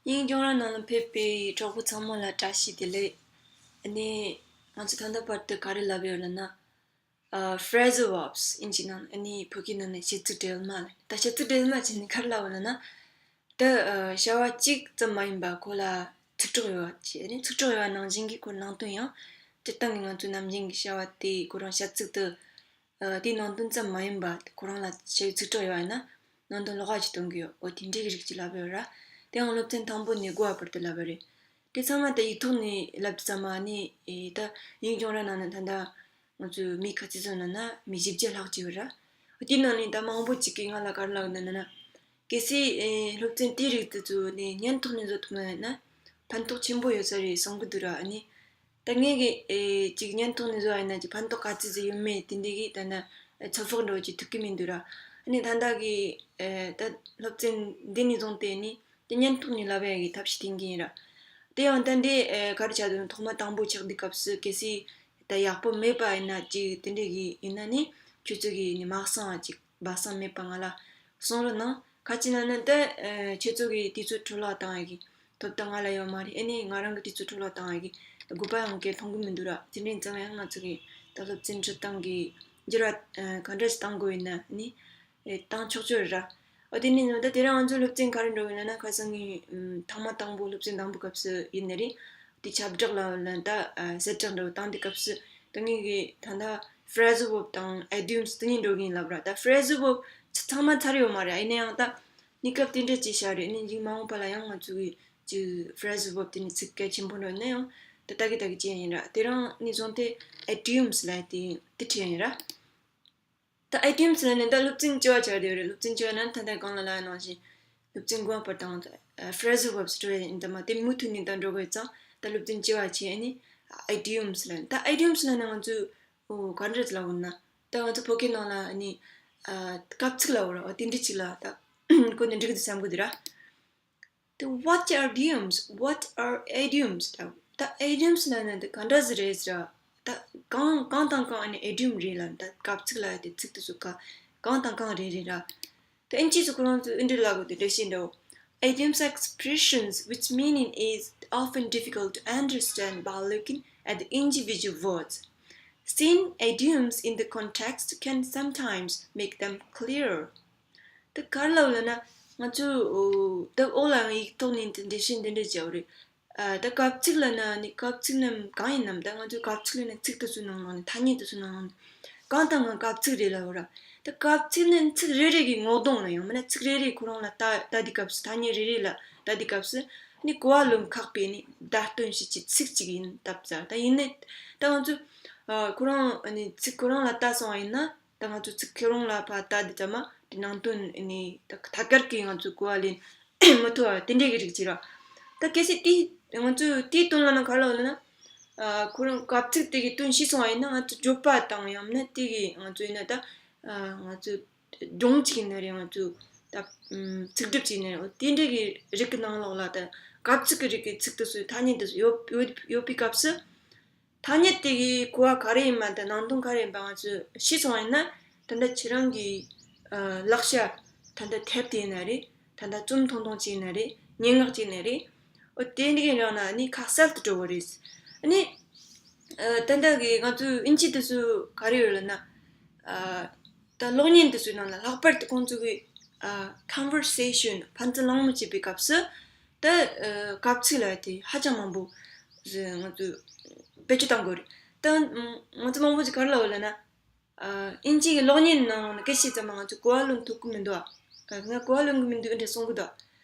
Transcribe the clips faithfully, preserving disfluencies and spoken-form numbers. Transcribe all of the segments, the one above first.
དབྱིངས་ལྗོངས་ར་ནང་ལ་ཕེབས་པའི་གྲོགས་པོ་ཚང་མ་ལ་བཀྲ་ཤིས་བདེ་ལེགས། ཨ་ནི་ང་ཚོ་ད་ལྟ་བར་དུ་ག་རེ་ལབ་ཡོད་ལབ་ན། ཨ། phrasal verbs ཨིན་ཇི་ནང་ཨ་ནི་བོད་སྐད་ནང་ནས་བྱེད་ཚིག་འབྲེལ་མ་ལབ། ད་བྱེད་ཚིག་འབྲེལ་མ་ཟེར་ནི་ག་རེ་ལབ་ཡོད་ལབ་ན། ད་ཨ། བྱ་བ་གཅིག་ཙམ་མ་ཡིན་པ་ཁོ་ལ་ཚིག་གྲོགས་ཡོད་པ་ཅིག་ཨ་ནི་ཚིག་གྲོགས་ཡོད་པ་ནང་བཞིན་གྱི་ཁོ་ནང་དོན་ཡང་སྤྱིར་བཏང་གི་ང་ཚོའི་ནམ་རྒྱུན་གྱི་བྱ་བ་དེ་ཁོ་རང་བྱ་ཚིག་ཏུ། ཨ། དེའི་ནང་དོན་ཙམ་མ་ཡིན་པ་ཁོ་རང་ལ་བྱ་བའི་ཚིག་གྲོགས་ཡོད་པ་ཡིན་ན་ནང་དོན་ལོགས་ཀ་ཅིག་སྟོན་གྱི་ཡོད། འོ་དེ་འདྲའི་རིགས་ཅིག་ལབ་ཡོད་ར། དེའང་སློབ་ཚན་དང་པོ་ནས་དགུ་བ་བར་དུ་ལབ་པ་རེད། དེ་ཚང་མ་ད་ཡིག་ཐོག་ནས་ལབ་དུས་ཙམ་པ་ནི་ཨེ་ད་དབྱིངས་ལྗོངས་ར་ནང་ན་ད་ལྟ་ང་ཚོའི་མི་ག་ཚོད་ཙམ་ན་ན་མི་བཞི་བརྒྱ་ལྷག་ཅིག་ཡོད་ར། འོ་དེའི་ནང་ནས་ད་མང་པོ་ཅིག་གིས་ང་ལ་ག་རེ་ལབ་ན་ན་ན། གལ་སྲིད་ཨེ་སློབ་ཚན་དེའི་རིགས་དེ་ཚོ་ནས་བརྙན་ཐོག་ནས་བཟོ་ཐུབ་ན་ཡིན་ན་ཕན་ཐོགས་ཆེན་པོ་ཡོད་ས་རེད་བསམ་གི་འདུག་ར། ཨ་ནི་ད་ངས་གི་ཨེ་ཅིག་བརྙན་ཐོག་ནས་བཟོ་བ་ཡིན་ན་ཅིག་ཕན་ཐོགས་ག་ཚོད་ཅིག་ཡོད་མེད་དེ་འདྲ་གི་ད་ནི་ཚོད་དཔག་འདྲ་བོ་ཅིག་ཐུབ་ཀྱི་མི་འདུག་ར། ཨ་ནི་ད་ལྟ་གི་ཨེ་ད་སློབ་ཚན་འདི་ནས་བཟུང་སྟེ་ནི་དེ་བརྙན་ཐོག་ནས་ལབ་ཡ་གི་ཐབས་ཤེས་བསྟེན་གི་ཡིན་ར། དེ་ཡང་ད་འདི་ཨེ་ག་རེ་བྱ་དུས་ཐོག་མ་དང་པོ་ཆགས་དུས་སྐབས་སུ་གལ་སྲིད་ད་ཡག་པོ་མེད་པ་ཡིན་ན་ཅིག་དེ་འདྲ་གི་ཡིན་ན་ནི་ཁྱོད་ཚོ་གི་ནི་མ་གསང་བ་ཅིག་སྦ་གསང་མེད་པ་ང་ལ་གསུང་རོགས་གནང་། ག་ཅི་ན་ནི་ད་ཨེ་ཁྱེད་ཚོ་གི་དུས་ཚོད་འཕྲོ་བརླག་བཏང་ཡ་གི་ཐོབ་ཐང་ང་ལ་ཡོད་མ་རེད། ཨེ་ནས་ང་རང་གི་དུས་ཚོད་འཕྲོ་བརླག་བཏང་ཡ་གི་དགོས་པ་ཡང་གལ་མཐོང་གི་མི་འདུག་ར། དེ་འདྲ་ཡིན་ཙང་ཡང་ང་ཚོ་གི་ད་སློབ་ཚན་ཁྲིད་སྟངས་གི་འགྱུར་བ་ཨེ་ག་འདྲ་ཞིག་བཏང་དགོས་ཡིན་ན་ནི་ཨེ་བཏང་ཆོག་ཆོག་རེད་ར། ཨོ་དེ་ནས་ད་དེ་རིང་ང་ཚོའི་སློབ་ཚན་ག་རེ་འགྲོ་གི་ཡིན་ན་ན་ཁ་སང་གི་ཨུམ་ཐེངས་མ་དང་པོ་སློབ་ཚན་དང་པོ་སྐབས་སུ་ཡིན་ནི་རེད། དེ་ཁྱབ་བསྒྲགས་ལ་ལ་ད་ཨ་གསལ་བསྒྲགས་འདྲ་བོ་བཏང་དུས་སྐབས་སུ་ད་ངས་གི་ད་ལྟ་phrasal verb དང་idioms དེ་གཉིས་འགྲོ་གི་ཡིན་ལབ་ར། ད་phrasal verb ཚང་མ་ཚར་ཡོད་མ་རེད། ཡིན་ན་ཡང་ད་གནས་སྐབས་དེ་འདྲ་ཅིག་བྱ་རེད། ནི་འཇིག་མ་འོངས་པ་ལ་ཡང་ང་ཚོ་གི་ཅིག་phrasal verb དེ་ནི་ཚིག་གལ་ཆེན་པོ་འགྲོ་ན་ཡང་ད་ལྟ་གི་ད་གི་ཅན་ཡིན་ར། དེ་རིང་ནས་བཟུང་སྟེ་idioms ལབ་དེ་དེ་ཁྲིད་ཡིན་ར། ད་idioms ལབ་ནས་ད་སློབ་ཚན་བཅུ་བ་ཆགས་བསྡད་ཡོད་རེད། སློབ་ཚན་བཅུ་བ་ནང་ད་ལྟ་གོང་ལ་ལབ་ཡ་ནང་བཞིན་སློབ་ཚན་དགུ་བ་བར་དང་phrasal verbs སྤྲོད་ཡ་ཡིན། ད་མ་དེ་མུ་མཐུད་ནས་ད་འགྲོ་དགོས་ཙང་ད་སློབ་ཚན་བཅུ་བ་བྱས་ནས་idioms ལབ་ནས། ད་idioms ལབ་ནས་ང་ཚོས་ཨོ་ག་འདྲ་ལབ་དགོས་ན་ད་ང་ཚོ་བོད་སྐད་ནང་ལ་ནི་ཨ་སྐབས་ཚིག་ལབ་དགོས་ར། འོ་དེ་འདྲ་ཅིག་ལ་ད་གོ་ནས་འགྲིག་གི་འདུག་བསམ་གི་འདུག་ར། The what are idioms? What are idioms? ད་ད་idioms ལབ་ན་ད་ག་འདྲ་ཟིག་རེད་ཟེར་ར། ད་གང་གང་དང་གང་ཨ་ནི་idiom རེད་ལབ་ན་ད་སྐབས་ཚིག་ལབ་ཡ་དེ་ཚིག་དེ་ཚོ་ག་གང་དང་གང་རེད་རེད་ར། ད་ཨིན་ཇི་ཚོ་ཁོ་རང་ཚོ་ཨིན་ཇི་ལ་གོ་དེ་འགྲེལ་བཤད་འདྲ་བོ། Idioms are expressions whose meaning is often difficult to understand by looking at the individual words. Seeing idioms in the context can sometimes make them clearer. ད་ག་རེ་ལབ་ལབ་ན་ང་ཚོས་ཨོ་ད་ཨོ་ལ་ཡང་ཡིག་ཐོག་ནས་འགྲེལ་བཤད་འདི་འདྲ་བྱས་པ་རེད། ཨ་ད་སྐབས་ཚིག་ལབ་ན་ནི་སྐབས་ཚིག་རྣམས་གང་ཡིན་ནམ། ད་ང་ཚོས་སྐབས་ཚིག་ལབ་ན་ཚིག་དེ་ཚོའི་ནང་ལོགས་ནས་ཐ་སྙད་དེ་ཚོའི་ནང་ལོགས་ནས་གང་དང་གང་སྐབས་ཚིག་རེད་ལབ་པ་ར། ད་སྐབས་ཚིག་ནི་ཚིག་རེ་རེ་གི་ངོ་གདོང་ལ་ཡང་མིན་ན་ཚིག་རེ་རེ་ཁོ་རང་ལ་ལྟ་ལྟ་དུས་སྐབས་སུ་ཐ་སྙད་རེ་རེ་ལ་ལྟ་དུས་སྐབས་སུ་ནི་གོ་བ་ལོན་ཁག་པའི་ནི་བརྡ་སྟོན་བྱེད་ཀྱི་ཚིག་ཅིག་ཡིན་སྟབས་ཙང་ད་ཡིན་ནི་ད་ང་ཚོས་ཨ་ཁོ་རང་ནི་ཚིག་ཁོ་རང་ལ་ལྟ་སོང་བ་ཡིན་ན། ད་ང་ཚོ་ཚིག་ཁོ་རང་ལ་ཕར་ལྟ་དུས་ཙམ་པ་དེ་ནང་དོན་ནི་ད་ཐད་ཀར་གྱི་ང་ཚོ་གོ་བ་ལེན་མི་ཐུབ་པ་དེ་འདྲའི་གི་རིགས་ཅིག་ར། ད་གལ་སྲིད་དེ་ང་ཚོས་དེའི་དོན་ལ་ན་ག་རེ་ལབ་ན། ཨ་ཁོ་རང་སྐབས་ཚིག་དེ་གི་དོན་ཤེས་སོང་བ་ཡིན་ན་ང་ཚོ་བརྗོད་པ་དང་ཡང་ན་དེ་གི་ང་ཚོ་ཡིན་ན་ད་ཨ་ང་ཚོ་སྒྲུང་གཅིག་ཡིན་ན་རེད། ང་ཚོ་ད་ཚིག་སྒྲུབ་ཅིག་ཡིན་ན་རེད། དེ་འདྲའི་གི་རིགས་ཀྱི་ནང་ལོགས་ལ་ད་སྐབས་ཚིག་གི་རིགས་ཀྱི་ཚིག་དེ་ཚོའི་ཐ་སྙད་དེ་ཚོ་ཡོད་ཡོད་ཡོད་པའི་སྐབས་སུ། ཐ་སྙད་དེ་གི་གོ་བ་ག་རེ་ཡིན་པ་དང་ནང་དོན་ག་རེ་ཡིན་པ་ང་ཚོས་ཤེས་སོང་བ་ཡིན་ན། ད་ལྟ་ཁྱེད་རང་གི་ཨ་ལག་ཤ་ད་ལྟ་དེབ་དེ་ཡིན་ན་རེད། ད་ལྟ་རྩོམ་ཐུང་ཐུང་ཅིག་ཡིན་ན་རེད། སྙན་ངག་ཅིག་ཡིན་ན་རེད། འོ་དེ་འདི་གི་རང་ན་ནི་ཁ་གསལ་དུ་འགྲོ་གི་རེད། ཨ་ནི་ཨ་ད་ལྟ་གི་ང་ཚོའི་ཨིན་ཇི་དེ་ཚོ་ག་རེ་ཡོད་ལབ་ན། ཨ་ད་གློག་བརྙན་དེ་ཚོའི་ནང་ལ་ལྷག་པར་དུ་ཁོང་ཚོ་གི་ཨ་conversation ཕན་ཚུན་གླེང་མོལ་བྱེད་པའི་སྐབས་སུ་ད་ཨ་སྐབས་ཚིག་ལབ་ཡ་དེ་ཧ་ཅང་མང་པོ་ང་ཚོས་བེད་སྤྱོད་གཏང་དགོས་རེད། ད་ང་ཚོ་མང་པོ་ཅིག་ག་རེ་ལབ་ཡོད་ལབ་ན། ཨ་ཨིན་ཇི་གི་གློག་བརྙན་ནང་ལ་སྐད་ཆ་བཤད་ཙམ་མ་ང་ཚོས་གོ་བ་ལོན་ཐུབ་ཀྱི་མི་འདུག་ཨ་ང་གོ་བ་ལོན་གྱི་མི་འདུག་འདྲ་གསུང་གི་འདུག་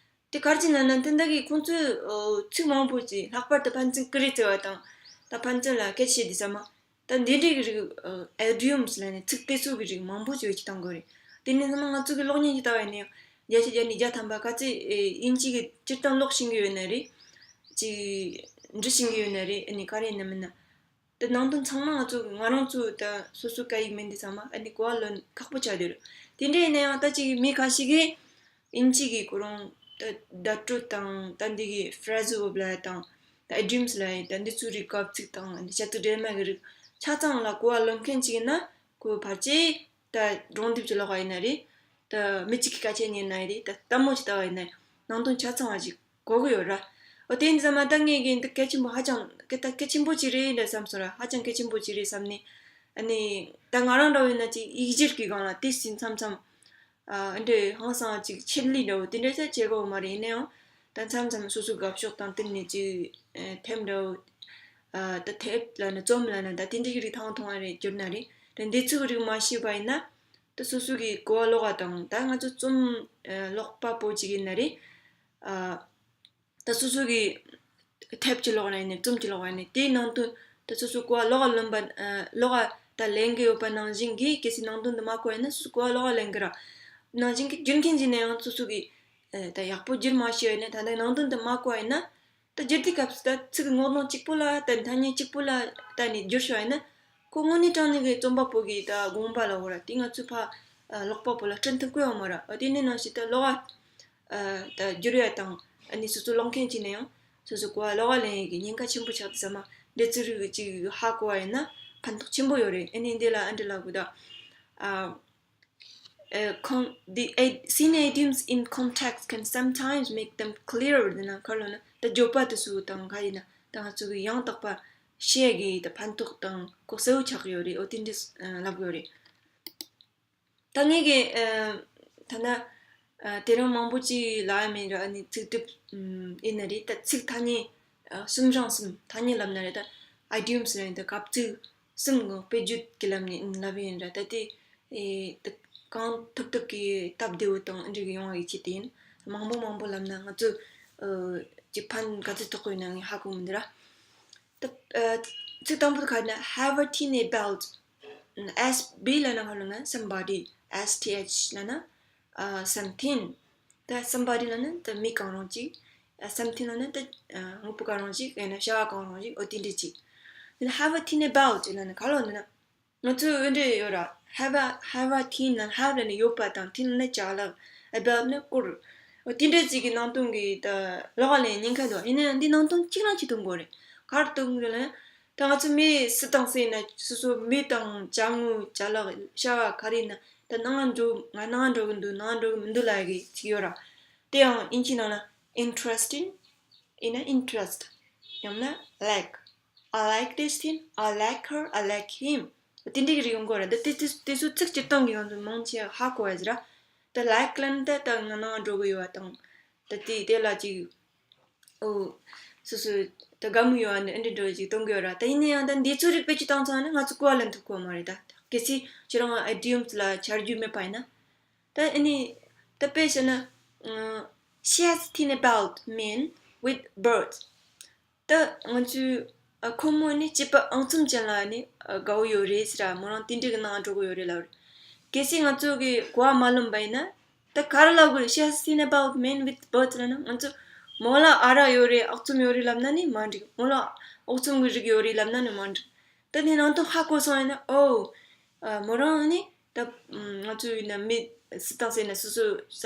དེ་ག་རེ་བྱས་ན་ན་དེ་འདྲ་གི་ཁོང་ཚོས་ཨོ་ཚིག་མང་པོ་ཅིག་ལྷག་པར་དུ་ཕན་ཚུན་ཀུ་རེ་རྩེ་བ་དང་ད་ཕན་ཚུན་ལ་སྐད་ཆ་བཤད་དུས་ཙམ་མ། ད་འདི་འདྲའི་གི་རིགས་ཨ་idioms ལབ་ནས་ཚིག་དེ་ཚོ་གི་རིགས་མང་པོ་ཅིག་བེད་སྤྱོད་གཏང་དགོས་རེད། དེ་ནས་ཚང་མ་ང་ཚོ་གི་གློག་བརྙན་གྱི་ལྟ་བ་ཡིན་ན་ཡང་བརྒྱ་ཆ་བརྒྱ་ནས་བརྒྱ་ཐམ་པ་ག་ཚོད་ཨེ་ཨིན་ཇི་གི་སྤྱིར་བཏང་ཀློག་ཤེས་ཀྱི་ཡོད་ན་རེད། ཅིག་འབྲི་ཤེས་ཀྱི་ཡོད་ན་རེད། ཨ་ནི་ག་རེ་ཡིན་ན་མིན་ན། དེ་ནང་དོན་ཚང་མ་ང་ཚོ་ང་རང་ཚོ་ད་སོ་སོ་སྐད་ཡིག་མིན་དུས་ཚང་མ་ཨ་ནི་གོ་བ་ལོན་ཁག་པོ་ཆགས་བསྡད་རེད། དེ་འདྲ་ཡིན་ན་ཡང་ད་ཅིག་མི་ཁ་ཤས་ཀྱིས་ཨིན་ཇི་གི་ཁོ་རང་ད་བརྡ་སྤྲོད་དང་ད་འདི་གི་phrasal verb ལབ་ཡ་དང་ད་idioms ལབ་ཡ་ད་འདི་ཚོའི་རིགས་སྐབས་ཚིག་དང་འདི་བྱ་ཚིག་འབྲེལ་མེད་ཀྱི་རིགས་ཆ་ཚང་ལ་གོ་བ་ལོན་མཁན་ཅིག་ཡིན་ན་ཁོ་ཕལ་ཆེར་ད་སྒྲུང་དེབ་ཅིག་ཀློག་པ་ཡིན་ན་རེད། ད་མི་གཅིག་གི་སྐད་ཆ་ཉན་ན་རེད། ད་ལྟད་མོ་ཅིག་ལྟ་བ་ཡིན་ན་ནང་དོན་ཆ་ཚང་བ་ཅིག་ གོ་གི་ཡོད་ར། འོ་དེ་ཡིན་ཙང་མ་ད་ངས་གི་འདི་གལ་ཆེན་པོ་ཧ་ཅང་གི་ད་གལ་ཆེན་པོ་ཅིག་རེད་འདྲ་བསམ་སོང་ར། ཧ་ཅང་གལ་ཆེན་པོ་ཅིག་རེད་བསམ་ནས། ཨ་ནི་ད་ང་རང་འདྲ་བོ་ཡིན་ན་ཅིག་ཡིག་སྒྱུར་གི་སྒང་ལ་ཏོག་ཙམ་མཚམས་མཚམས། ཨ་འདྲ་ཧང་སང་ཅིག་ཆེད་ལས་འདྲ་བོ་དེ་འདྲ་ཅིག་བྱེད་དགོས་མ་རེད། ཡིན་ན་ཡང་ད་མཚམས་མཚམས་སོ་སོའི་དགའ་ཕྱོགས་དང་བསྟུན་ནས་ཅིག་ཨ་དེབ་འདྲ་བོ། ཨ་ད་དེབ་ལབ་ན་རྩོམ་ལབ་ན་ད་དེ་འདྲ་གི་རིགས་ཐང་ཐུང་བ་རེད། བསྒྱུར་ན་རེད། ད་འདི་ཚོའི་རིགས་མ་ཤེས་པ་ཡིན་ན་ད་སོ་སོ་གི་གོ་བ་ལོག་པ་དང་། ད་ང་ཚོ་རྩོམ་ཨ་ཀློག་པ་པོ་ཅིག་ཡིན་ན་རེད། ཨ་ད་སོ་སོ་གི་དེབ་ཅིག་ཀློག་ན་ཡིན་ནའི་རྩོམ་ཅིག་ཀློག་ན་ཡིན་ནའི་དེའི་ནང་དོན་ད་སོ་སོ་གོ་བ་ལོག་ལོན་པ། ཨ་ལོག་ད་ལེན་གི་ཡོད་པ་ནང་བཞིན་གྱི་གལ་སྲིད་ནང་དོན་དེ་མ་གོ་ཡིན་ན་སོ་སོ་གོ་བ་ལོག་ལེན་གི་ར། ནང་བཞིན་གྱི་བསྒྱུར་མཁན་ཅིག་ཡིན་ན་ཡང་སོ་སོ་གི་ཨ་ད་ཡག་པོ་བསྒྱུར་མ་ཤེས་ཡིན་ན། ད་ནང་དོན་དེ་མ་གོ་ཡིན་ན། ད་བསྒྱུར་དུས་སྐབས་སུ་ད་ཚིག་གི་ངོ་གདོང་གཅིག་པོ་ལ། ད་ཐ་སྙད་གཅིག་པོ་ལ་ལྟ་ནས་བསྒྱུར་ཤོག་ཡིན་ན། ཁོ་དངོས་གནས་དྲང་གནས་ཀྱི་རྩོམ་པ་པོ་གི་ད་དགོངས་པ་ལ་འོ་ར། དེ་ང་ཚོའི་ཕ་ཨ་ཀློག་པ་པོ་ལ་སྤྲད་ཐུབ་ཀྱི་ཡོད་མ་རེད། ཨ་དེ་ནས་ནང་བཞིན་ད་ཀློག་པ་ཨ་ད་བསྒྱུར་ཡ་དང་ཨ་ནི་སོ་སོ་ཀློག་མཁན་གྱི་ནས་ཡང་སོ་སོ་གོ་བ་ལོག་པ་ལེན་ཡས་ཀྱི་ཉེན་ཁ་ཆེན་པོ་ཆགས་དུས་ཙམ་མ་འདི་ཚོའི་རིགས་ཅིག་ཧ་གོ་བ་ཡིན་ན་ཕན་ཐོགས་ཆེན་པོ་ཡོད་རེད། ཨ་ནི་འདི་ལ་ཨ་འདྲ་ལབ་དགོས་ད། ཨ། Uh, con- the ad- seen idioms in context can sometimes make them clearer. དེ་ན་ག་རེ་ལབ་ན་ད་བརྗོད་པ་དེ་ཚོ་དང་ག་རེ་ཡིན་ན་ད་ང་ཚོ་གི་ཡང་དག་པ་ཤེས་ཀྱི་ད་ཕན་ཐོགས་དང་གོ་གསལ་བོ་ཆགས་ཡོད་རེད། འོ་དེ་འདྲ་ཨ་ལབ་ཡོད་རེད། ད་ངས་ཀྱི་ཨ་ད་ན་ཨ་དེ་རིང་མང་པོ་ཅིག་ལབ་ཡ་མེད་ར། ཨ་ནི་ཚིག་དེབ་ཨམ་ཡིན་ན་རེད། ད་ཚིག་ཐ་སྙད་ཨ་གསུམ་རང་གསུམ་ཐ་སྙད་ལབ་ན་རེད། ད་idioms་ལབ་ཡིན་ད་གབ་ཚིག་གསུམ་གི་དཔེ་བརྗོད་ཀྱི་ལམ་ནས་ལབ་ཡིན་ར། ད་དེ་ཨེ་ད་གང་ཐུབ་ཐུབ་ཀྱིས་སྟབས་བདེ་བོ་དང་འགྲིག་ཡོང་བ་ཡི་ཆེད་དུ་ཡིན། མང་པོ་མང་པོ་ལབ་ན་ང་ཚོ་ཨ་ཅིག་ཕན་ག་ཚོད་ཐོགས་ཡོད་ན་ངས་ཧ་གོ་མི་འདུག་ར། ད་ཨ་ཚིག་དང་པོ་དེ་ག་ན་have a thinny about. S B ལབ་ན་ག་རེ་ལབ་ན་somebody། S T H ལབ་ན་ཨ་something། ད་somebody ལབ་ན་ད་མི་གང་རུང་ཅིག་ཨ་something ལབ་ན་ད་ཨ་དངོས་པོ་གང་རུང་ཅིག་ཡང་ན་བྱ་བ་གང་རུང་ཅིག་འོ་དེ་འདྲ་ཅིག་དེ་ནས་have a thinny about ལབ་ན་ག་རེ་ལབ་ན། ང་ཚོས་འོ་འདྲ་ཡོད་ར། have a have a thinny ལབ་ན་have ལབ་ན་ཡོད་པ་དང་thinny ལབ་ན་ཅ་ལག about ལབ་ན་སྐོར། འོ་དེ་འདྲ་ཅིག་གི་ནང་དོན་གྱི་ད་ལོགས་ལ་ཉེན་ཁ་འདུག་ཡིན་ན་ཡང་འདི་ནང་དོན་གཅིག་རང་གཅིག་སྟོན་དགོས་རེད། ག་རེ་སྟོན་དགོས་རེད་ལབ་ན། ད་ང་ཚོ་མི་སུ་དང་སུ་ཡིན་ན་སོ་སོ་མི་དང་ཅ་དངོས་ཅ་ལག་བྱ་བ་ག་རེ་ཡིན་ན་ད་ནང་འགྲོ་ང་ནང་འགྲོ་གི་འདུག་ནང་འགྲོ་གི་མི་འདུག་ལབ་ཡ་གི་ཅིག་ཡོད་ར། དེ་ཡང་དབྱིན་ཇིའི་ནང་ལ་interesting ཡིན་ན་interest ཡང་ན་like I like this thing, I like her, I like him. དེ་འདྲའི་རིགས་ཡོང་གི་རེད། དེ་དེ་དེ་ཚོ་ཚིག་སྤྱིར་བཏང་གི་ང་ཚོ་མང་ཆེ་ཧ་གོ་བ་ཟེར་ར། ད་like ལབ་ན་ད་ད་ང་ནང་འགྲོ་གི་ཡོད་བ་དང་། ད་དེ་དེ་ལ་ཅིག་ཨོ། སོ་སོ་ད་དགའ་མོས་ཡོད་བ་ནི་ཨེ་འདྲ་འདྲ་ཅིག་གཏོང་གི་ཡོད་ར། ད་ཡིན་ན་ཡང་ད་འདི་ཚོ་རིགས་བེད་སྤྱོད་བཏང་ཚར་ན་ང་ཚོ་གོ་བ་ལེན་ཐུབ་ཀྱི་ཡོད་མ་རེད་ད། གལ་སྲིད་ཁྱེད་རང་idioms ལ་ཆ་རྒྱུས་མེད་པ་ཡིན་ན། ད་ཨ་ནི་ད་དཔེ་བཤད་ན། ཨ་she has a thing about men with birds. ད་ང་ཚོས་ཨ་ཁོ་མོ་ནི་སྐྱེས་པ་ཨང་ཚོམ་ཅན་ལ་ནི་ཨ་དགའ་བོ་ཡོད་རེད་ཟེར་ར། མོ་རང་དེ་འདྲ་གི་ནང་འགྲོ་གི་ཡོད་རེད་ལབ་རེད། གལ་སྲིད་ང་ཚོ་གི་གོ་བ་མ་ལོན་པ་ཡིན་ན། ད་ག་རེ་ལབ་དགོས་རེད། she has a thing about men with birds ལབ་ན་ང་ཚོ་མོ་ལ་ཨ་རག་ཡོད་རེད། ཨག་ཚོམ་ཡོད་རེད་ལབ་ན་ནི་མ་འགྲིག་མོ་ལ་ཨག་ཚོམ་གི་རིགས་ཡོད་རེད་ལབ་ན་ནི་མ་འགྲིག་ད་ནི་ནང་དོན་ཧ་གོ་སོང་ཡིན་ན། ཨོ། ཨ་མོ་རང་ནི་ད་ང་ཚོ་ཡིན་ན་མི་སུ་དང་སུ་ཡིན་ན་སོ་སོ་ས་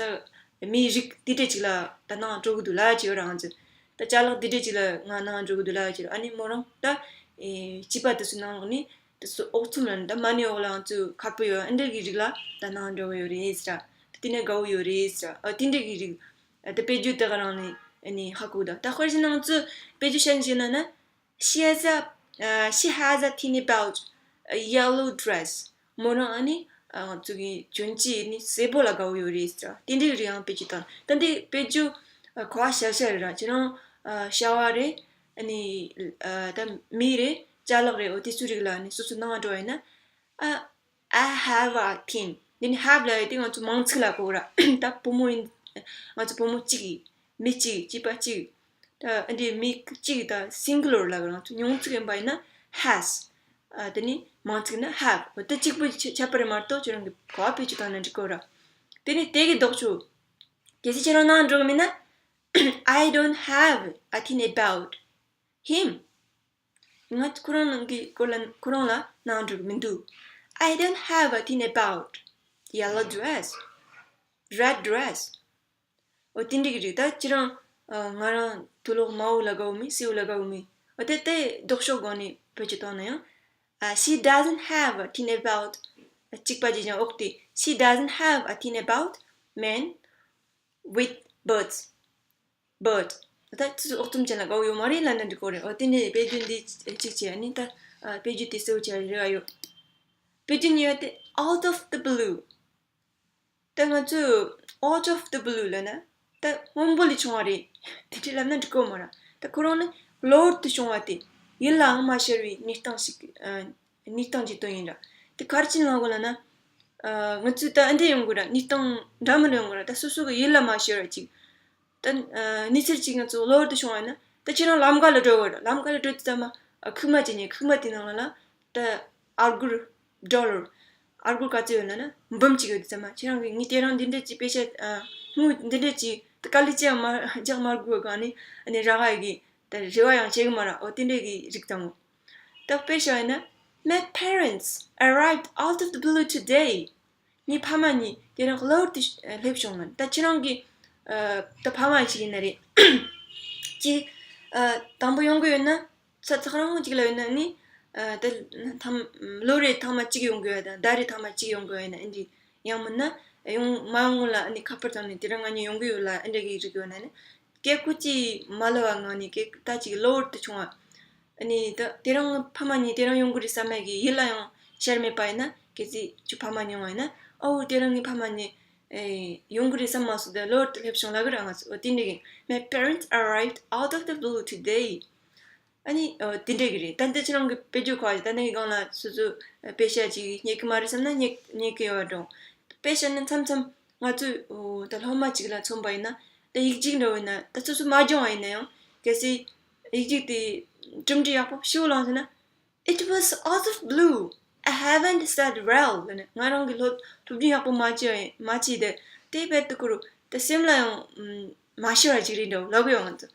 མིའི་རིགས་དེ་འདྲ་ཅིག་ལ་ད་ནང་འགྲོ་གི་འདུག་ལབ་ཀྱི་ཡོད་ར། ང་ཚོ་ད་ཅ་ལག་དེ་འདྲ་ཅིག་ལ་ང་ནང་འགྲོ་གི་འདུག་ལབ་ཀྱི་ཡོད་ར། ཨ་ནི་མོ་རང་ད་ཨེ་སྐྱེས་པ་དེ་ཚོ་ནང་ལོགས་ནི་དེ་ཚོ་ཨོག་ཚོམ་ལ་ནི་ད་མ་ཎི་འོག་ལ་ང་ཚོ་ཁ་སྤུ་ཡོད་ཨ་འདྲ་གི་རིགས་ལ་ད་ནང་འགྲོ་གི་ཡོད་རེད་ཟེར་ར། ད་དེ་ནས་དགའ་བོ་ཡོད་རེད་ཟེར་ར། ཨ་དེ་འདྲ་གི་རིགས་ཨ་ད་དཔེ་བརྗོད་དེ་ག་རང་ནས་ཨ་ནི་ཧ་གོ་ད། ད་དཔེར་བཞག་ན་ང་ཚོ་དཔེ་བརྗོད་བཤད་ན་ན། She has a, uh, she has a thing about a yellow dress. མོ་རང་ཨ་ནི་ཨ་ང་ཚོ་གི་གྱོན་ཆས་ནི་སེར་པོ་ལ་དགའ་བོ་ཡོད་རེད་ཟེར། དེ་འདྲའི་རིགས་ཡང་དཔེ་བརྗོད་དང་། ད་འདི་དཔེ་བརྗོད་ཨ་གོ་བ་ཤར་ཤར་རེད་ར། ཁྱེད་རང་ཨ་བྱ་བ་རེད། ཨ་ནི་ཨ་ད་མི་རེད། ཅ་ལག་རེད། འོ་དེ་ཚོའི་རིགས་ལ་ཨ་ནི་སོ་སོ་ནང་འགྲོ་བ་ཡིན་ན། ཨ། I have a thing. འདི་ནི་have ལབ་ཡ་དེ་ང་ཚོ་མང་ཚིག་ལ་གོ་ར། ད་བུ་མོ་ཡིན། ང་ཚོ་བུ་མོ་གཅིག་ཡིན། མི་གཅིག་ཡིན། སྐྱེས་པ་གཅིག་ཡིན། ད་འདི་མི་གཅིག་ད་singular ལབ་ང་ཚོ་མྱོང་ཚིག་ཡིན་པ་ཡིན་ན་has། ཨ་དེ་ནི་མང་ཚིག་ན་have། འོ་དེ་གཅིག་པུ་ཆ་ཁྱད་པར་མ་གཏོགས་ཁྱོད་རང་གི་གོ་བ་བེད་སྤྱོད་བཏང་ན་འགྲིག་གོ་ར། དེ་ནི་དེ་གི་ལྡོག་ཕྱོགས། གལ་སྲིད་ཁྱེད་རང་ནང་འགྲོ་གི་མིན་ན། I don't have a thing about him. ང་ཁོ་རང་ནང་གི་སྐོར་ལ་ཁོ་རང་ལ་ནང་འགྲོ་གི་མི་འདུག I don't have a thing about yellow dress, red dress. འོ་དེ་འདྲ་གི་རིགས། ད་ཁྱེད་རང་ཨ་ང་རང་དུག་ལོག་དམར་པོ་ལ་དགའ་བོ་མེད། སེར་པོ་ལ་དགའ་བོ་མེད། འོ་དེ་དེ་ལྡོག་ཕྱོགས་སྒང་ནས་བེད་སྤྱོད་བཏང་ན་ཡང་། ཨ། She doesn't have a thing about གཅིག་པ་ཅིག་ཀྱང་འོག་དེ། She doesn't have a thing about men with birds. Bird. ད་ཚིག་ཨོག་ཚོམ་ཅན་ལ་དགའ་བོ་ཡོད་མ་རེད་ལབ་ན་འགྲིག་གོ་རེད། འོ་དེ་ནས་དཔེ་རྒྱུན་འདི་གཅིག་བྱས་ནི་ད་དཔེ་རྒྱུན་དེ་གསལ་བོ་བྱས་རེ་བ་ཡོད། དཔེ་རྒྱུན་ཡོད་དེ། Out of the blue། ད་ང་ཚོས་out of the blue ལབ་ན་ད་སྔོན་པོ་ལས་བྱུང་བ་རེད། དེ་འདྲ་ལབ་ན་འགྲིག་གོ་མ་རེད། ད་ཁོ་རང་ནི་གློ་བུར་དུ་བྱུང་བ་དེ། ཡིད་ལའང་མ་ཤར་བའི་གནས་སྟངས་ཤིག་ཨ། གནས་སྟངས་ཀྱི་དོན་ཡིན་ར། དེ་ག་རེ་བྱས་ནས་ལབ་དགོས་ལབ་ན། ཨ། ང་ཚོས་ད་ཨ་འདྲ་ཡོང་དགོས་ར། གནས་སྟངས་འདྲ་མི་འདྲ་ཡོང་དགོས་ར། ད་སོ་སོ་གི་ཡིད་ལ་མ་ཤར་བ་ཅིག་ད་ཨ་གནས་ཚུལ་གཅིག་ང་ཚོ་གློ་བུར་དུ་བྱུང་བ་ཡིན་ན། ད་ཁྱེད་རང་ལམ་ཁ་ལ་འགྲོ་དགོས་རེད། ལམ་ཁ་ལ་འགྲོ་དུས་ཙམ་མ་ཨ་ཁུག་མ་ཅིག་རྙེད། ཁུག་མ་དེའི་ནང་ལ་ལ་ད་ཨར་གུར་ཌོ་ལར་ཨར་གུར་ག་ཚོད་ཡོད་ན་ན་འབུམ་གཅིག་ཡོད་དུས་ཙམ་མ། ཁྱེད་རང་གིས་ངས་དེ་རིང་འདི་འདྲ་ཅིག་དཔེ་ཆ་ཨ་དངུལ་འདི་འདྲ་ཅིག་ད་དཀའ་ལས་ཅི་ཡང་མ་རྒྱག་མ་དགོས་ག་ནས་ཨ་ནི་རག་ག་ཡི་གི་ད་རེ་བ་ཡང་བྱེད་གི་མ་ར། འོ་དེ་འདྲ་གི་རིགས་དང་། ད་དཔེ་བཞག་ཡིན་ན། My parents arrived out of the blue today. ངའི་ཕ་མ་གཉིས་དེ་རིང་གློ་བུར་དུ་སླེབས་བྱུང་ངམ། ད་ཁྱེད་རང་གི་ཨ་ད་ཕ་མ་ཞིག་ཡིན་ན་རེད། ཅིག་ཨ་དང་པོ་ཡོང་གི་ཡོད་ན། ས་ཐག་རིང་པོ་ཅིག་ལ་ཡོད་ན་ནི། ཨ་ད་ཐམ་ལོ་རེ་ཐེངས་མ་གཅིག་ཡོང་གི་ཡོད་དང་ཟླ་རེ་ཐེངས་མ་གཅིག་ཡོང་གི་ཡོད་ན་ཨ་འདྲ། ཡང་མིན་ན་ཡོང་མ་ཡོང་ལ་ཨ་ནི་ཁ་པར་བཏང་ནས་དེ་རིང་ང་གཉིས་ཡོང་གི་ཡོད་ལབ་ཨ་འདྲ་གི་རིགས་ཡོད་ན་ནི། སྐད་ཁུག་ཅིག་མ་ལབ་པ་ངང་ནས་སྐད་ད་ཅིག་གློ་བུར་དུ་བྱུང་བ། ཨ་ནི་ད་དེ་རིང་ཕ་མ་གཉིས་དེ་རིང་ཡོང་གི་རེད་བསམ་ཡ་གི་ཡིད་ལ་ཡང་ཤར་མེད་པ་ཡིན་ན། གལ་སྲིད་ཁྱོད་ཕ་མ་ཉུང་བ་ཡིན་ན། ཨོ་དེ་རིང་ངའི་ཕ་མ་གཉིས་ཨེ་ཡོང་གི་རེད་བསམ་མ་སོང་། དེ་གློ་བུར་དུ་སླེབས་བྱུང་ལབ་གི་རེད། ང་ཚོ་འོ་དེ་འདྲ་གི། My parents arrived out of the blue today. ཨ་ནི་འོ་དེ་འདྲ་གི་རེད། ད་འདི་ཁྱེད་རང་གི་དཔེ་བརྗོད་ཁག་ཅིག་ད་ནི་གི་སྒང་ལ་སོ་སོ་དཔེ་ཆ་ཅིག་རྙེད་གི་མ་རེད་བསམ་ན་རྙེད་རྙེད་གི་ཡོད་འགྲོ། དཔེ་བཤད་ན་མཚམས་མཚམས་ང་ཚོས་འོ་ད་སློབ་མ་ཅིག་ལ་མཚོན་པ་ཡིན་ན། ད་ཡིག་རྒྱུགས་འདྲ་བོ་ཡིན་ན། ད་སོ་སོ་མ་སྦྱོང་བ་ཡིན་ན་ཡང་། གལ་སྲིད་ཡིག་རྒྱུགས་དེ་གྲུབ་འབྲས་ཡག་པོ་ཞེ་པོ་བླངས་སོང་ན། It was out of blue. I haven't studied well. ལབ་ནས་ང་རང་གིས་སློབ་སློབ་སྦྱོང་ཡག་པོ་མ་བྱས་མ་བྱས་ཏེ། དེ་རྦད་དེ་ཁོ་རང་ད་སེམས་ལ་ཡང་ཨམ་མ་ཤར་བ་ཅིག་རེད་འདྲ་བོ་ལབ་གི་ཡོད། ང་ཚོ་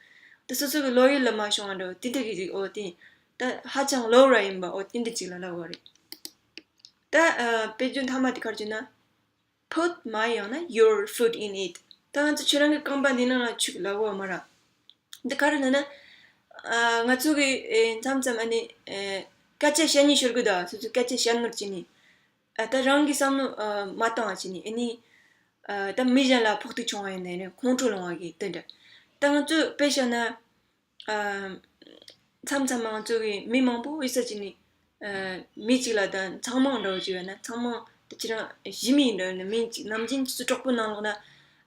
ད་སོ་སོ་གི་བློ་ཡུལ་ལ་མ་ཤོང་བ་འདྲ་བོ་དེ་འདྲ་གི་རིགས། འོ་དེ་ད་ཧ་ཅང་གློ་བུར་ཡིན་པ། འོ་དེ་འདྲ་ཅིག་ལ་ལབ་དགོས་རེད། ད་ཨ་དཔེ་བརྗོད་མཐའ་མ་དེ་ག་རེ་བྱས་ན། Put my ཡང་ན་your foot in it. ད་ང་ཚོ་ཁྱེད་རང་གི་རྐང་པ་འདི་ནང་ལ་བཅུག་ལབ་དགོས་མ་ར། འདི་ག་རེ་ལབ་ན། ཨ་ང་ཚོ་གི་ཨེ་མཚམས་མཚམས་ཨ་ནི་ཨེ་སྐད་ཆ་བཤད་ནས་ཤོར་གི་འདུག་སོ་སོའི་སྐད་ཆ་བཤད་ནོར་བྱས་ནས། ཨ་ད་རང་གི་བསམ་བློ་ཨ་མ་བཏང་བ་བྱས་ནས། ཨ་ནི་ཨ་ད་མི་གཞན་ལ་ཕོག་ཐུག་བྱུང་བ་ཡིན་ན་ནི་ཁོང་ཁྲོ་ལངས་པ་གི་དེ་འདྲ། ད་ང་ཚོ་དཔེ་བཞག་ན། ཨ་མཚམས་མཚམས་ང་ཚོ་གི་མི་མང་པོ་དབུས་ས་ཅིག་ནས་ཨ་མི་གཅིག་ལ་ད་ཚང་མང་འདྲ་བོ་ཅིག་ཡོད་ན། ཚང་མང་ད་ཁྱེད་རང་ཞི་མི་ཡིན་འདྲ་ན། མི་གཅིག་ནམ་རྒྱུན་ཁྱེད་ཚོ་གྲོགས་པོ་ནང་ལོགས་ན་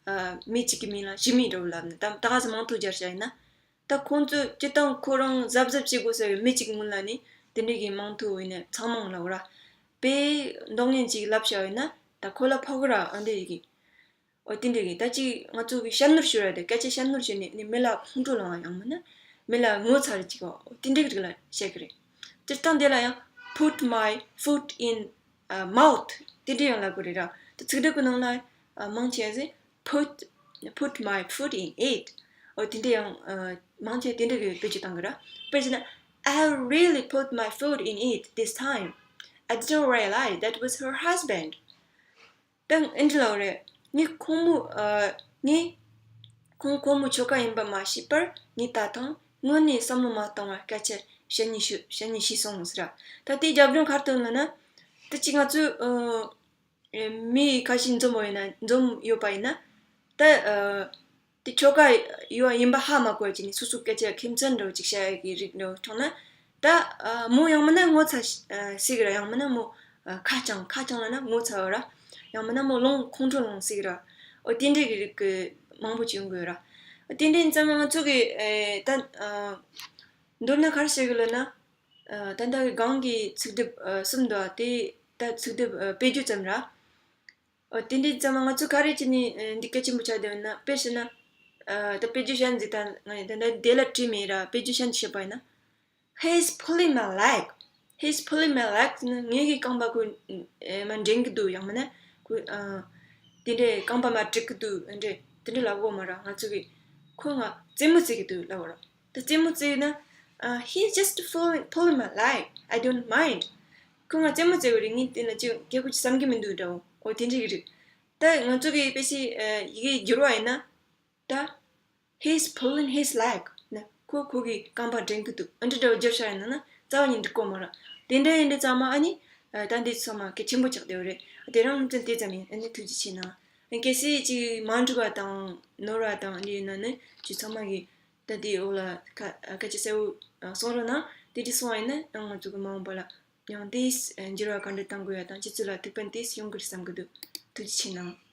ཨ་མི་གཅིག་གི་མིང་ལ་ཞི་མི་འདྲ་བོ་ལབ་ནས། ད་ད་ག་ཚོད་མང་ཐོག་སྦྱར་བྱ་ཡིན་ན། ད་ཁོང་ཚོས་སྤྱིར་བཏང་ཁོ་རང་གཟབ་གཟབ་བྱེད་དགོས་ཟེར་བའི་མི་གཅིག་སྔོན་ལ་ནི་དེ་འདྲ་གི་མང་ཐོག་ཡིན་ན་ཚང་མང་ལབ་ར། དཔེ་མདོག་ངན་ཅིག་ལབ་བྱ་ཡིན་ན་ད་ཁོ་ལ་ཕོག་གི་ར། ཨ་འདྲ་ཡི་གི། འོ་དེ་འདྲ་གི་ད་ཅིག་ང་ཚོ་གི་བཤད་ནོར་ཤོར་བ་དེ། སྐད་ཆ་བཤད་ནོར་ཤོར་ནས་ནི་མི་ལ་ཁོང་ཁྲོ་ལངས་པ། ཡང་མིན་ན་མི་ལ་ངོ་ཚ་རུ་བཅུག་པ། འོ་དེ་འདྲ་གི་རིགས་ལ་བཤད་གི་རེད། སྤྱིར་བཏང་དེ་ལ་ཡང་put my foot in ཨ་mouth དེ་འདྲ་ཡང་ལབ་དགོས་རེད་ར། ད་ཚིག་འདི་གི་ནང་ལ་ཨ་མང་ཆེ་བ་ཟེར། put put my foot in it. འོ་དེ་འདྲ་ཡང་ཨ་མང་ཆེ་དེ་འདྲ་གི་བེད་སྤྱོད་བཏང་གི་ར། དཔེར་བྱས་ན། I really put my foot in it this time. I didn't realize that was her husband. ད་ཨེ་འདྲ་ལབ་རེད། ངས་ཁོང་མོ་ཨ་ངས་ཁོང་ཁོང་མོ་ཁྱོ་ག་ཡིན་པ་མ་ཤེས་པར་ངས་ད་ཐེངས་དངོས་གནས་བསམ་བློ་མ་བཏང་བར་སྐད་ཆ་བཤད་ཉེས་ཤི་བཤད་ཉེས་ཤི་སོང་ཟེར་ར། ད་དེའི་རྒྱབ་ལྗོངས་ག་རེ་འདུག་ལབ་ན། ད་ཅིག་ང་ཚོས་ཨ་མི་ཁ་ཤས་འཛོམས་པ་ཡིན་ན། འཛོམས་ཡོད་པ་ཡིན་ན། ད་ཨ་དེ་ཁྱོ་ག་ཡོད་ཡིན་པ་ཧ་མ་གོ་བ་བྱས་ནས་སོ་སོ་སྐད་ཆ་ཁེ་མཚར་འདྲ་བོ་ཅིག་བཤད་ཡ་གི་རིགས་འདྲ་བོ་བྱུང་ན། ད་ཨ་མོ་ཡང་མིན་ན་ངོ་ཚ་ཨ་སྲིད་གི་ར། ཡང་མིན་ན་མོ་ཨ་ཁ་བྱང་། ཁ་བྱང་ལབ་ན་ངོ་ཚ་བ་ར། ཡང་མིན་ན་མོ་ལོང་། ཁོང་ཁྲོ་ལངས་སྲིད་གི་ར། འོ་དེ་འདྲ་གི་རིགས་གི་མང་པོ་ཅིག་ཡོང་གི་ཡོད་ར། འོ་དེ་འདྲ་ཡིན་ཙང་ང་ཚོ་གི་ཨེ་ད་ཨ་མདོར་ན་ག་རེ་བཤད་གི་ལབ་ན། ཨ་ད་ལྟ་གི་སྒང་གི་ཚིག་དེབ་ཨ་གསུམ་འདུག་ཨ། དེ་ད་ཚིག་དེབ་ཨ་དཔེ་བརྗོད་ཙམ་ར། ཨ་དེ་འདྲའི་ཙམ་ང་ཚོ་ག་རེ་བྱས་ནས་ཨ་འདི་གལ་ཆེན་པོ་ཆགས་བསྡད་ཡོད་ན། དཔེར་བྱས་ན་ཨ་ད་དཔེ་བརྗོད་བཤད་འདི་ད་ང་ད་ལྟ་དེ་ལ་བྲིས་མེད་ར། དཔེ་བརྗོད་བཤད་འདི་བཤད་པ་ཡིན་ན། He's pulling my leg. He's pulling my leg ཟེར་ན་ངའི་གི་རྐང་པ་ཁོས་ཨེ་མར་འདྲེན་གི་འདུག་ཡང་མིན་ན་ཁོས་ཨ་དེ་འདྲའི་རྐང་པ་མར་བྲེག་གི་འདུག་འདྲ་དེ་འདྲ་ལབ་དགོས་མ་ར། ང་ཚོ་གིས་ཁོས་ང་རྩེད་མོ་རྩེ་གི་འདུག་ལབ་དགོས་ར། ད་རྩེད་མོ་རྩེ་ན། ཨ། He's just pulling, pulling my leg. I don't mind. ཁོས་ང་རྩེད་མོ་རྩེ་བ་རེད། ངས་དེ་ན་ཅི་ཁྱོ་ག་ཅིག་བསམ་གི་མི་འདུག་འདྲ་བོ། འོ་དེ་འདྲ་གི་རེད། ད་ང་ཚོ་གི་དཔེ་ཆའི་ཨ་ཡི་གེ་བསྒྱུར་བ་ཡིན་ན། ད། He's pulling his leg. ན་ཁོས་ཁོ་གི་རྐང་པ་འདྲེན་གི་འདུག་ཨ་འདྲ་འདྲ་བོ་བསྒྱུར་བཞག་ཡིན་ན་ན་རྩ་བ་ནས་འགྲིག་གོ་མ་ར། དེ་འདྲ་ཡིན་དུས་ཙམ་མ་ཨ་ནི་ཨ་ད་འདི་ཚང་མ་གལ་ཆེན་པོ་ཆགས་བསྡད་པ་རེད། དེ་རིང་སློབ་ཚན་དེ་ཙམ་ཡིན། ཨ་ནི་ཐུགས་རྗེ་ཆེ་གནང་། གལ་སྲིད་ཅིག་མ་འགྲིག་པ་དང་ནོར་བ་དང་འདི་ཡིན་ན་ནི་ཁྱོད་ཚང་མ་གིས་ ད་དེའི་འོག་ལ་ཁ་སྐད་ཆ་གསལ་བོ་གསུང་རོགས་གནང་། དེ་འདྲ་སོང་བ་ཡིན་ན་ཡང་ང་ཚོ་གི་མ་འོངས་པ་ལ་ཡང་དེས་འགྱུར་བ་ག་འདྲ་གཏང་དགོས་ཡ་དང་སྤྱི་ཚོགས་ལ་ཐུགས་ཕན་དེས་ཡོང་གི་རེད་བསམ་གི་འདུག་ཐུགས་རྗེ་ཆེ་གནང་།